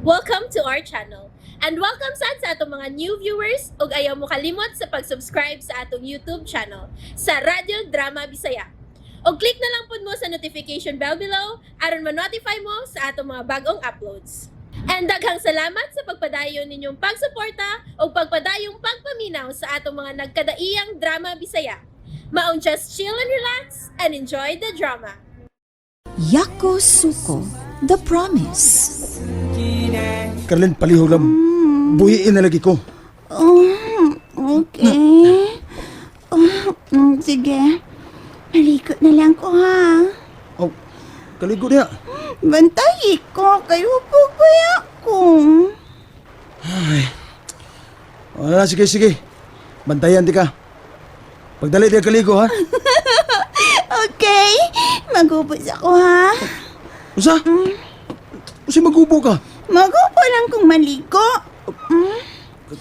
Welcome to our channel. And welcome sad sa atong mga new viewers ug ayaw mo kalimot sa pag-subscribe sa atong YouTube channel sa Radyo Drama Bisaya. Og click na lang pud mo sa notification bell below aron ma-notify mo sa atong mga bagong uploads. And daghang salamat sa pagpadayon ninyong pagsuporta ug pagpadayong pagpaminaw sa atong mga nagkadaiyang drama Bisaya. Maong just chill and relax and enjoy the drama. Yako Suko, The Promise. Carlin, palihog lang. Buhiin na lagi ko. Oh, okay. Oh, sige. Maliko na lang ko ha. Oh, kaligo niya. Bantayi ko, kay hubog ba ako? Wala, sige, sige. Bantayan di ka. Pagdali di ka kaligo, ha? Okay, magubos ako ha. Usa? Usa magubo ka? Magubo lang kung maligo.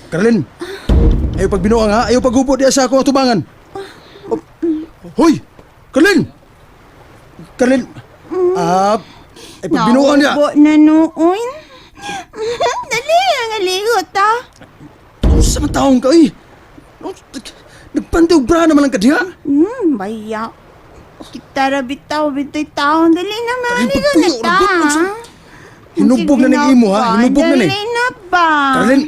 Carlin, ayaw pagbinuang ha? Ayaw paghubo diya sa akong atubangan. Oh, hoy! Carlin! Carlin! Ah, ay pagbinuang niya. Naubo na noon. Dali, ang aligo ta. Usa man taong ka, eh. Nagpanti og bra naman lang ka diha. Baya. Kita ra bitaw, bitoy taon. Dali na, maligo na pagpuyo, ta. ragot, Hinubog na Sige ning imo, ha? ba, Hinubog na ni. Dali na ba? Carlin,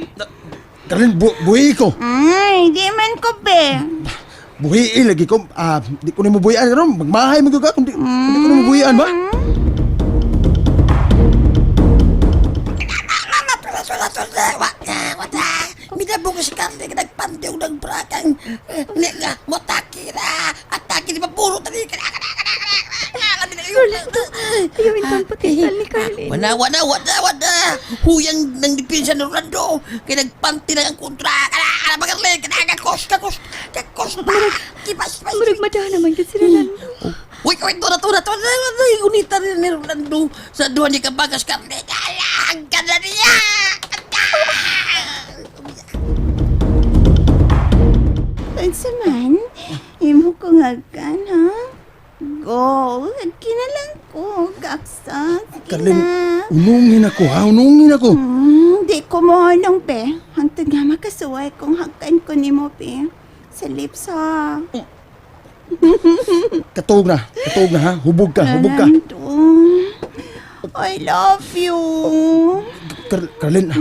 Carlin, buhi ko. Ay, di man ko be. Buhi lagi ko. Ah, di ko nimo buhian karon. Magmahay mo gyud ka kung di ko nimo buhian ba? Minabog si Carly ka nagpantiw ng brakang ni nga motaki na atake ni mapuro tani kana kana kana kana Rolando, ayaw itong patital ni Carlin. Wala, wala, wala, wala. Huyang ng depensa ni Rolando. Kaya nagpanti lang ang kontra. Kana, kana, ba, Carly? Kana, kakos, kakos, kakos pa. Kipas, pas. Murag madahan naman gid si Rolando. Uy, uy, ito na, ito na, ito na, ito na, Gunita rin ni Rolando sa duha niya kabagas, Carly. Kaya, ang ganda niya! Unsa man, imo ko ngagkan, ha? Go, kinalang ko, gaksa. Sige Carlin, na. unungin ako ha, unungin ako. Di ko mo anong, be. Hangtod nga makasuway kung hagkan ko nimo, be. Sa lips, ha? Katog na ha. Hubog ka, hubog ka. Rolando, I love you. Carlin,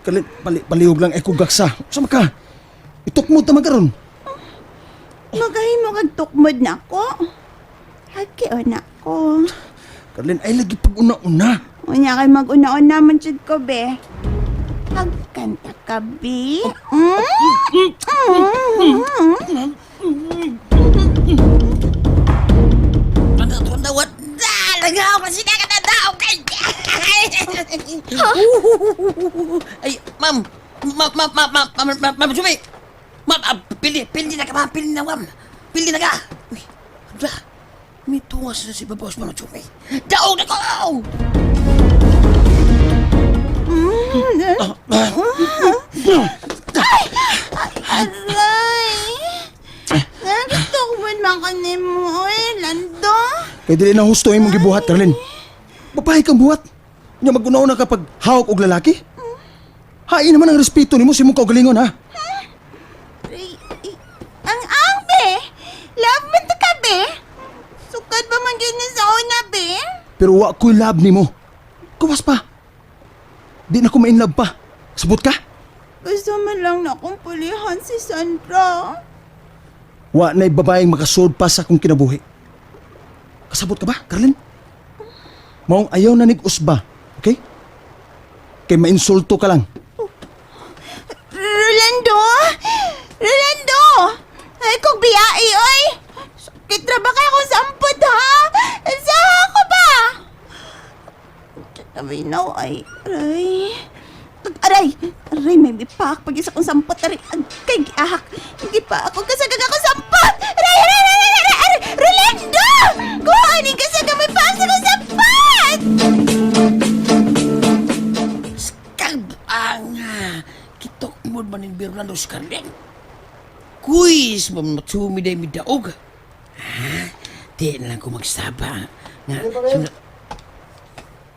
Carlin, palihog lang ay kugaksa. Sama ka. Itukmod ta man karon. Magahimo kag tukmod na ko. Hagki o na ko. Carlin, ay lagi pag una-una. Unya kay mag-una-una man jud ko, be. Hagkanta ka, be. Mm? Mm. Ano, ito na, wala. Langaw kasi na ka na daw. Ay, ma'am. Ma'am, ma'am, ma'am, ma'am, ma'am, ma'am, ma'am, sumi. Ma'am, ah, pili, pili na ka, ma'am, pili na, ma'am. Pili na ka. Uy, ala. May tungas na si Babos, ma'am, sumi. Daog na ko! Aray! Nagtukmod man ka nimo, oy, Lando. Kay dili na husto imong gibuhat, Carlin. Babae kang buhat. Nya mag-una-una ka pag hawak og lalaki. Hain naman ang respeto nimo sa imong kaugalingon ha. Aray, eh, ang be! Love man to ka, be! Sukad ba man yun sa una, be? Pero wa ko'y love nimo. Kuwas pa. Di na ko ma-inlove pa. Sabot ka? Gusto mo lang na akong pulihan si Sandra. Wa na'y babaeng makasud pa sa akong kinabuhi. Kasabot ka ba, Carlin? Maong ayaw na nig-usba, okay? Kay mainsulto ka lang. Rolando! Rolando! Ay, kung biyai, oy! Sakit na ba kayo kung sampod, ha? Sa ako ba? Tabi na, ay, aray. Aray! Aray, may mipak. Pag isa kong sampot, aray, agkay, ahak. Hindi pa ako kasagag ako sampot! Aray, aray, aray, aray, aray, aray! Rolando! Kuhanin kasaga may paak sa kong sampot! Kag-ang Kitok mo man ni Rolando si Carlin. Kuis, ma'am, matsumi day mi daog. Ha? Di na lang ko magsaba. Nga,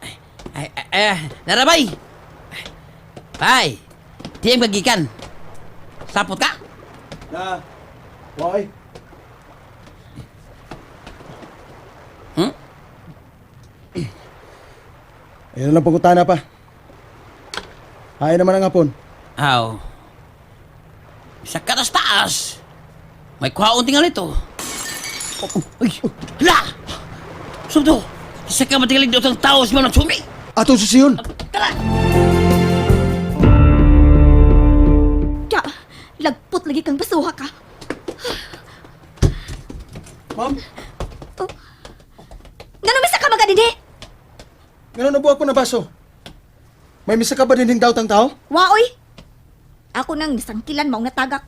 ay, ay, ay, narabay! Ay, di ang pagikan. Sapot ka? Na. Why? Hmm? Ayun lang pangutana pa. Ay naman ang hapon. Aw. Sa katas taas. May kuhaon tingal ito. Uy, hala! Sumto! Isa ka matingalig daw ang tao si Ma'am Natsumi! Atong susiyon. Tara! Ja, lagpot lagi kang basuha ka. Ma'am, Ngano misa ka magadini? ngano nabuha ko na baso? May misa ka ba din daw tang tao? Waoy! Ako nang nisangkilan maong natagak.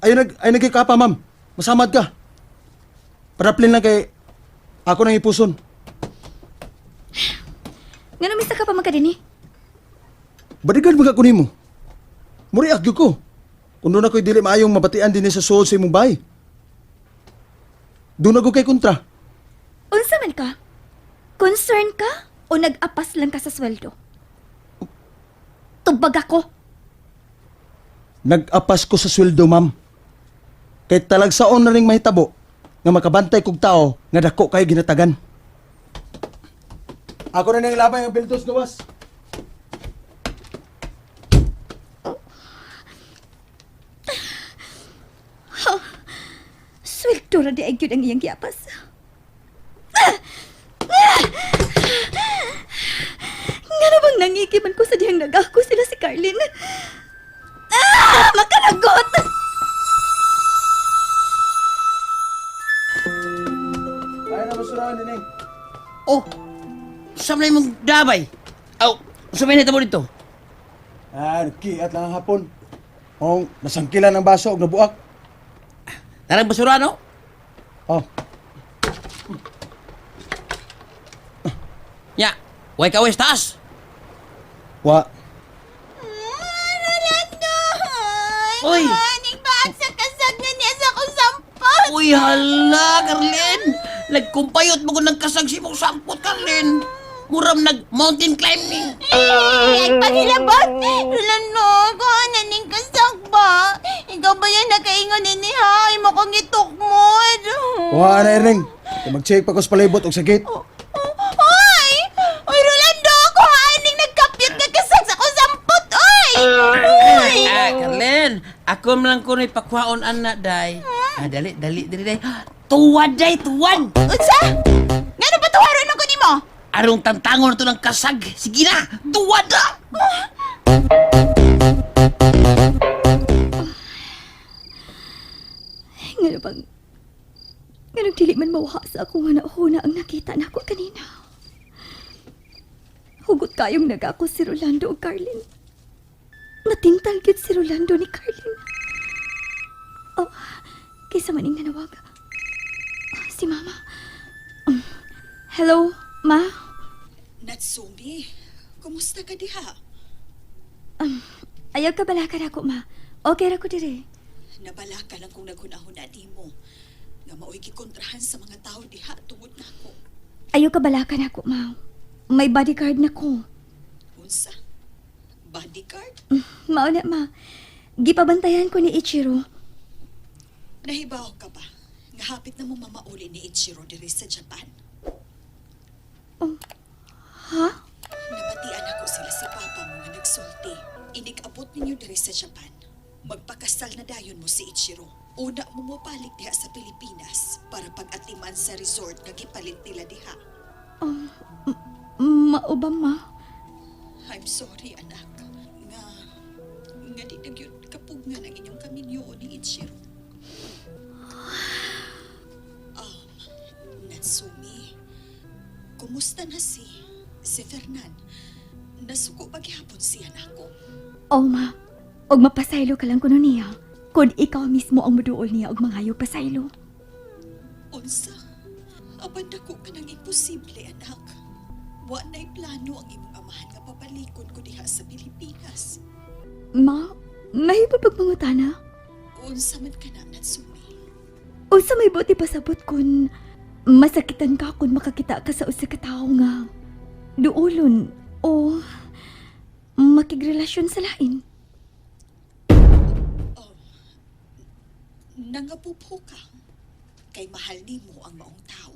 Ay nag ay nagkikapa, ma'am. Masamad ka. Paraplin lang kay ako nang ipuson. Ngano misa ka pa magadini? Bodyguard mga kunin mo. Muri agyo ko. Kung doon ako'y dili maayong mabatian din sa suod sa imong bahay. Doon ako kay kontra. Unsa man ka? Concern ka o nag-apas lang ka sa sweldo? Tubag ako. Nag-apas ko sa sweldo, ma'am. Kay talagsaon na ring mahitabo nga makabantay kog tao nga dako kay ginatagan. Ako na nang labay ang bildos gawas. Sweldo ra di ay gyud ang iyang giapas. Ngano bang nangiki man ko sa dihang nag-ako sila si Carlin? Ah! Makanagot! Ay na basurahan din eh. Oh! Saan na imong dabay? Aw, saan na mo dito? Ah, nagkiat lang ang hapon. Oh, nasangkilan ang baso og nabuak. Tarang basura, no? Oh, Ya, way ka sa taas. wa. Rolando! Uy! Aning baag sa kasag na niya sa akong sampot! Uy, hala, Carlin! Nagkumpayot mo ko ng kasag si mong sampot, Carlin! Muram nag-mountain climbing! Ay, ay paghilabot! Rolando, kuha na ning kasag ba? Ikaw ba yan nakaingon ni ha? Imo kong itukmod. Kuha na Erning. Kay Mag-check pa ko sa palibot og sa gate. Hoy! Uy, Rolando! Kuha ning nagkapyot nga kasag sa akong sampot! Uy! Uy! Ah, Carlin! Ako man lang kuno'y pakwaon, ana, day. Ah, dali, dali, dali, day. Tuwad, day, tuwad! Unsa? Ngano ba tuwaron ako nimo? Arong tantangon na to ng kasag. Sige na, tuwad na! Ngano bang... Ngano dili man mawha sa akong huna-huna ang nakita nako kanina. Hugot kayong nagako si Rolando ug Carlin. Natintal gyud si Rolando ni Carlin. Oh, kaysa maning nanawag. Ah, si Mama. Hello, Ma? Natsumi, kumusta ka diha? Ayaw ka balakad ako, Ma. Okay ra ko dire. Nabalaka lang kung naghunahuna nimo nga mao'y gikontrahan sa mga tao diha tungod nako. Ayaw ka balakad ako, Ma. May bodyguard na ko. Unsa? Bodyguard? Mao na, Ma. Gipabantayan ko ni Ichiro. Nahibaw ka ba? Nga hapit na mo mamauli ni Ichiro diri sa Japan. Ha? Nabatian ako sila si Papa mo nga nagsulti. Inig-abot ninyo diri sa Japan. Magpakasal na dayon mo si Ichiro. Una mo mobalik diha sa Pilipinas para pag-atiman sa resort nga gipalit nila diha. Mao ba, Ma? I'm sorry, anak. Nga, nga di na gyud kapugngan ang inyong kaminyo ni Ichiro. Natsumi, kumusta na si Fernan? Nasuko ba gihapon siya nako? Oh, Ma. Og mapasaylo ka lang kuno niya. Kun ikaw mismo ang muduol niya og mangayo pasaylo. Unsa? Apan dako ka nang imposible, anak. Wa na'y plano ang imong amahan nga papalikon ko diha sa Pilipinas. Ma, may pagmangutana. Unsa man ka na, Natsumi? Unsa may buti pasabot kun masakitan ka kun makakita ka sa usa ka tawo nga duolon o makigrelasyon sa lain. Oh, nangapupo ka. Kay mahal nimo ang maong tao.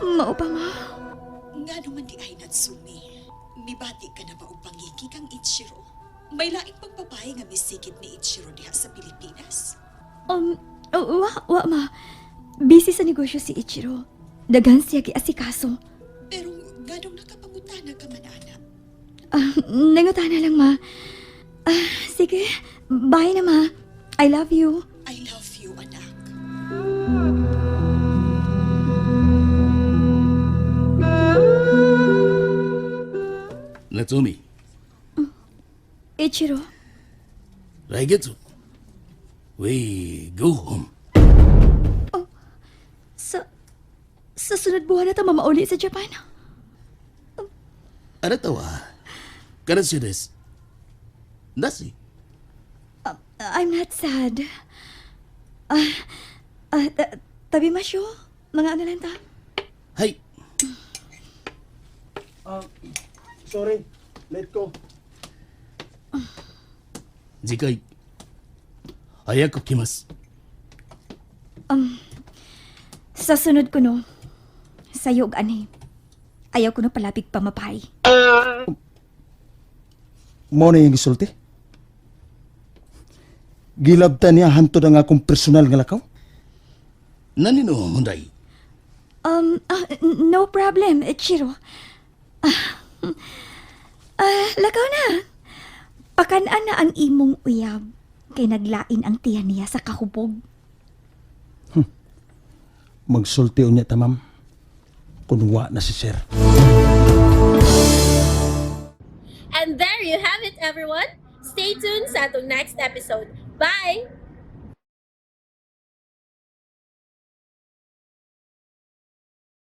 Mao ba, ma? Nga naman di ay Natsumi. Mibati ka na ba og pangiki kang Ichiro? May laing pagbabae nga misigit ni Ichiro diha sa Pilipinas? Oh, wa, wa, ma. Busy sa negosyo si Ichiro. Daghan siya giasikaso. Pero nganong nakapangutana ka man, ana? Ah, nangutana lang, ma. Ah, sige. Bye na, ma. I love you. I love you, anak. Natsumi, Ichiro, 来月 we go home. sa sunod buwan na ta mamauli sa Japan. あなたは悲しいです。なし Ah, I'm not sad. Ah, ah, tabi masyo. Mga ano lang ta. はい。 Sorry, late ko. 次回、早く来ます。 Sa sunod ko no, sa'yo og ani. Ayaw ko no palapig pamapay. Mo na yung gisulti. Gilabtan niya hantod ang akong personal nga lakaw. 何の問題 No problem, Ichiro. Ah, ah, lakaw na. Pakanaan na ang imong uyab. Kay naglain ang tiyan niya sa kahubog. Magsulti unya ta, ma'am. Kunwa na si sir. And there you have it, everyone. Stay tuned sa atong next episode. Bye!